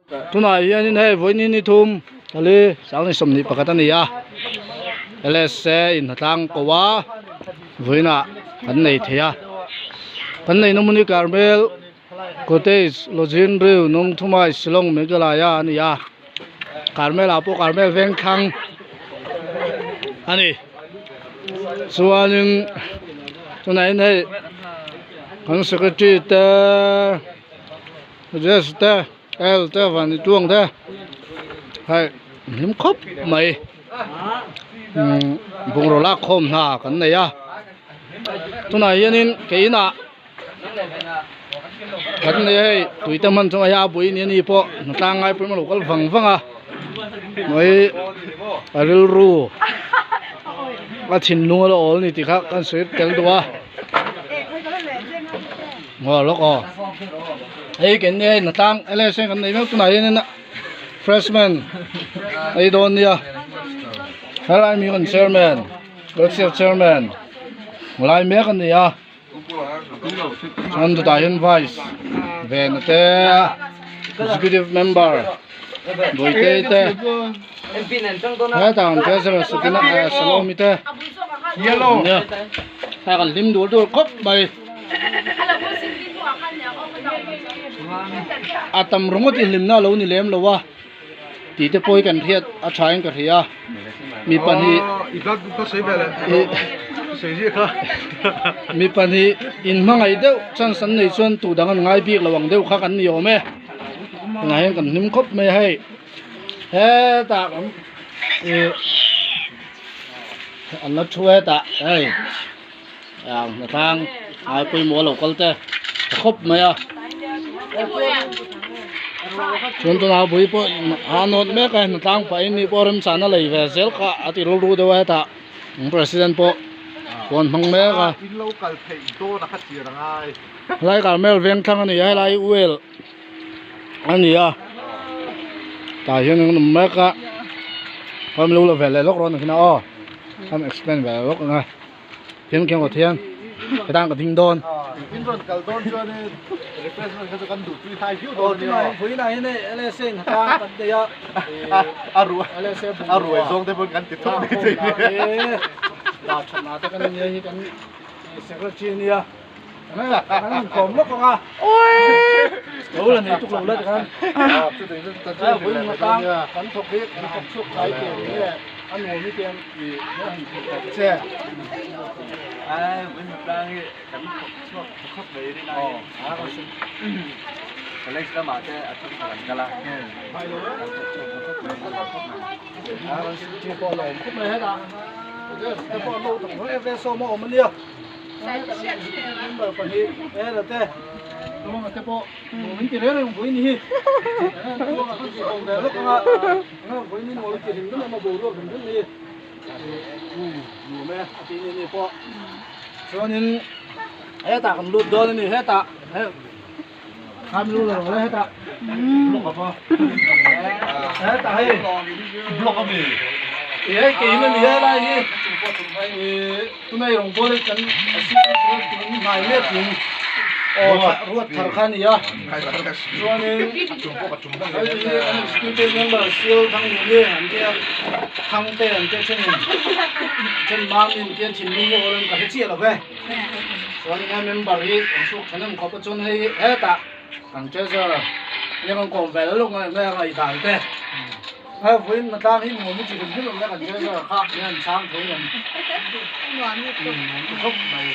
Tunah hianin hei vawiin ni thum pali sang ni 21 a ni a lsa in hnatlang ko a vawiinah kan nei thei a kan neihna hmun hi Carmel cottage lodge riu Nongthumai Shillong Meghalaya a ni a Carmel ah pawh Carmel vengthlang a ni chuanin tunah hian hei kan secretary te. Dress te el te van ni tuang te hei hlim khawp mai umm bungraw lak khawm hna kan nei a tunah hianin ke inah kan nei a hei tui te hman chuan hei a bui ni ani pawh hnatlang ngai pawhin a lo kal vang vang a mai a rilru a thinlung a la awl a ni tih kha kan sawi tel duh a. Maw lawk aw hei kan nia hei hnatlang lsa kan nei mek tunah hianin freshman ei dawn nia helai mi kan chairman welfare chairman lai mek a ni a chuan chutah hian vice vena te executive member Bawihte te hetah an treasurer Sukina Salomi te nia hei kan hlim dur dur khawp mai a tam ringawt i hlimna a lo ni lem lo a tih te pawh hi kan hriat a tha in ka hria mi pahnih mi pahnih inhmangaih deuh chance an nei chuan tu dang an ngai bik lo ang deuh kha kan ni awm e. Tunah hian kan hlim khawp mai a hei hetah kan ih an la thu hetah hei ah hnatlang ai pawimawh lo kal te tha khawp mai a chuan tunah bui pawh a nawt mek a hnatlang pahin mi pawh remchana lei ve zel kha a ti rilru deuh a hetah president pawh phone hmang mek a. Helai Carmel vengthlang a ni a helai oil a ni a tah hian an awm mek a khawi lo la ve leh lawk rawn a khin a aw an explain ve lawk ang a thiam khian kawt hian hetan ka ding dawn secretary a nia. Member pahnih hela te Tuanga te pawh nuam ti reng reng vawiin hi Tuanga khan tih awm ve lawk anga vawiin hi nuam ti hlim deuh emaw boruak hlim deuh mai nuam e a tih ni ni pawh chuanin hetah kan lut dawn a ni hetah kham lu lo le hetah block a pa hetah hei block a mi hei kein a ni helai hi Tunei rawng pawl hi kan assistant tun hnai mek in aw ruat thar kha a ni a chuanin hei hi an executive member Sial Thangluni an tia Thangte an tia thenin then Mamin tia thinlung hi awlin ka hre chiah lo ve chuanin he member hi kan chhuak thahnem khawp a chuan hei hetah kan treasurer nia kan kawm ve lawk a enge a ngaihdan te. Hei vawiin matlang hi nuam i chi hrim hrim awm na kan hre zawk kha nia an chhang thei em nuam ti khawp mai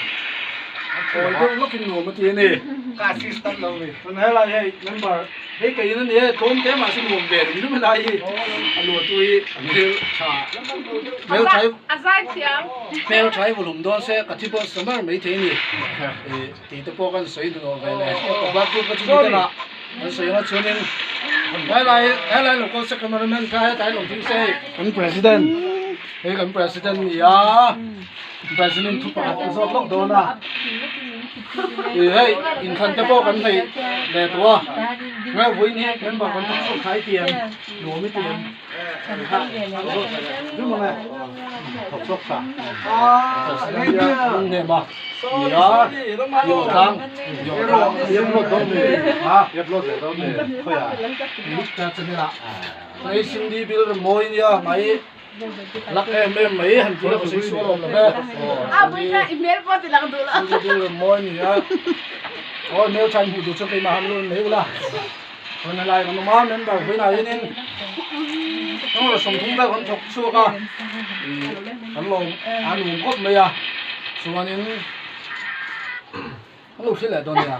a thawi deuh lawkin nuam a ti a ni ka assistant lo ni chuan helai hei member hei ka in a ni e tlawm te mahse nuam ve rim rim helai hi a luahtu hi a hmel tha hmel tha hmel tha hi vawlum dawn se ka thi pawh sa mar mai thei a ni tih te pawh kan sawi duh ve le ka blood group ka chu ni deuh a. An sawi anga chuanin helai helai local secretary kha hetlai lo ding se hei kan president hei kan president a ni a president thu pakhat ka zawt lawk dawn a ih hei inthlan te pawh kan hneih leh tawh a. Ngai vawiin hi member kan thawk chhuak thai tiang nuam i tiang thawk chhuak tha lung hnem a nia yawh tlang yawh tlang upload dawn mi ha upload leh dawn mi khawiah ka channel ah mai Cindy bil remawi nia mai Lak em em mai han tih la ka sawi sual awm lo ve. A pui kha i hmel pawh ti lang duh lo. Chu chu mawi ni a. Aw hmel tha in hmuh duh chu keimah han lun mai ula. Chuan helai kan awm a member vawiinah hianin rawng 30 vel kan thawk chhuak a. Kan lawm a nuam khawp mai a. Chuanin kan lo hrilh leh dawn nia.